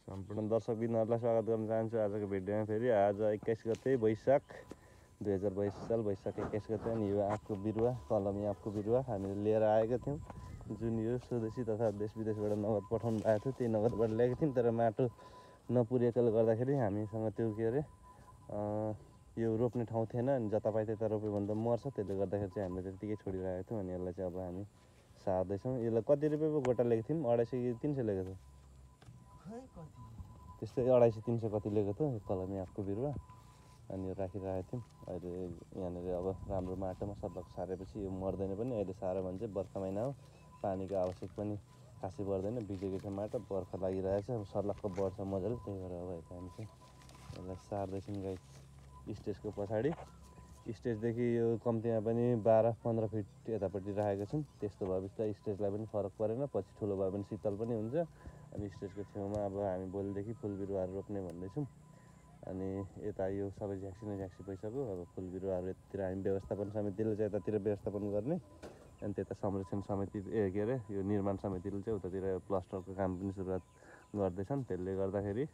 सम्पूर्ण दर्शकबिनहरूलाई स्वागत गर्न चाहन्छु आजको भिडियोमा। फेरि आज 21 गते वैशाख 2022 साल वैशाख 21 गते अनि यो आँपको बिरुवा, कलमी आँपको बिरुवा हामीले लिएर आएका थियौँ, जुन यो स्वदेशी तथा देश विदेशबाट नगद पठाउनु भएको थियो। त्यही नगदबाट ल्याएको थियौँ, तर माटो नपुगेकोले गर्दाखेरि हामीसँग त्यो के अरे यो रोप्ने ठाउँ थिएन अनि जतापाइ त्यता रोप्यो भने त मर्छ। त्यसले गर्दाखेरि चाहिँ हामीले त्यतिकै छोडिरहेको थियौँ अनि यसलाई चाहिँ अब हामी सार्दैछौँ। यसलाई कति रुपियाँ पो गोटा लिएको थियौँ? 250 कि 300 लिएको थियो, त्यस्तै 250-300 कति लिएको थियो यो कलमी आँपको बिरुवा। अनि यो राखिरहेको थियौँ। अहिले यहाँनिर अब राम्रो माटोमा सल्लाह सारेपछि यो मर्दैन पनि। अहिले सार्यो भने चाहिँ बर्खा महिना हो, पानीको आवश्यक पनि खासै पर्दैन, भिजेको छ माटो, बर्खा लागिरहेछ, सल्लाहको बढ्छ मजाले। त्यही भएर अब हामी चाहिँ यसलाई सार्दैछौँ गाइस। स्टेजको पछाडि स्टेजदेखि यो कम्तीमा पनि 12-15 फिट यतापट्टि राखेको छौँ। त्यस्तो भएपछि त स्टेजलाई पनि फरक परेन, पछि ठुलो भयो भने शीतल पनि हुन्छ। अनि स्टेजको छेउमा अब हामी भोलिदेखि फुल बिरुवाहरू रोप्ने भन्दैछौँ। अनि यता यो सबै झ्याक्सी न झ्याक्सी भइसक्यो। अब फुल बिरुवाहरू यतातिर हामी व्यवस्थापन समितिले चाहिँ यतातिर व्यवस्थापन गर्ने, अनि त्यता संरक्षण समिति के अरे यो निर्माण समितिले चाहिँ उतातिर प्लास्टरको काम पनि सुरुवात गर्दैछन्। त्यसले गर्दाखेरि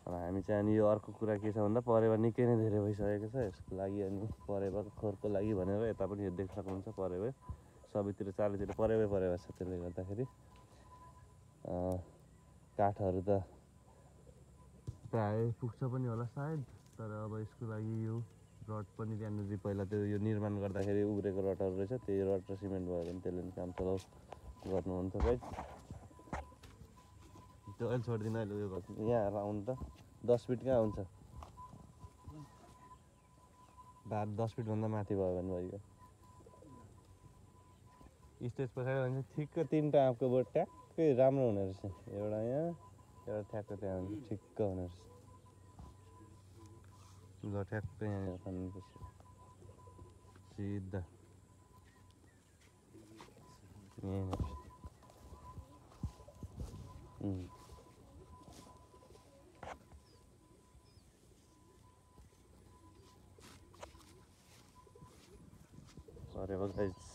अब हामी चाहिँ अनि यो अर्को कुरा के छ भन्दा परेवा निकै नै धेरै भइसकेको छ। यसको लागि अनि परेवाको खोरको लागि भनेर यता पनि यो देख्न सक्नुहुन्छ, परेवा सबैतिर चारैतिर परेवा छ। त्यसले गर्दाखेरि काठहरू त प्रायः पुग्छ पनि होला सायद, तर अब यसको लागि यो रड पनि त्यहाँनिर पहिला त्यो यो निर्माण गर्दाखेरि उब्रेको रडहरू रहेछ, त्यही रड र सिमेन्ट भयो भने त्यसले पनि काम चलाउ गर्नुहुन्छ गाइस। त्यो अहिले छोडिदिनु, अहिले उयो गर्छु यहाँ आएर आउनु त। 10 फिट कहाँ हुन्छ, 10 फिटभन्दा माथि भयो भने भइगयो। स्टेज पछाडि भने ठिक्क 3टा आँपको बोट ट्याक्कै राम्रो हुने रहेछ। एउटा यहाँ, एउटा ठ्याक्क त्यहाँ हुन्छ, ठिक्क हुने रहेछ। ल ठ्याक्कै यहाँनिर खन्नुपर्छ सिधा यहाँनिर। परेवा गाइस।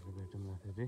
भेटौँला फेरि।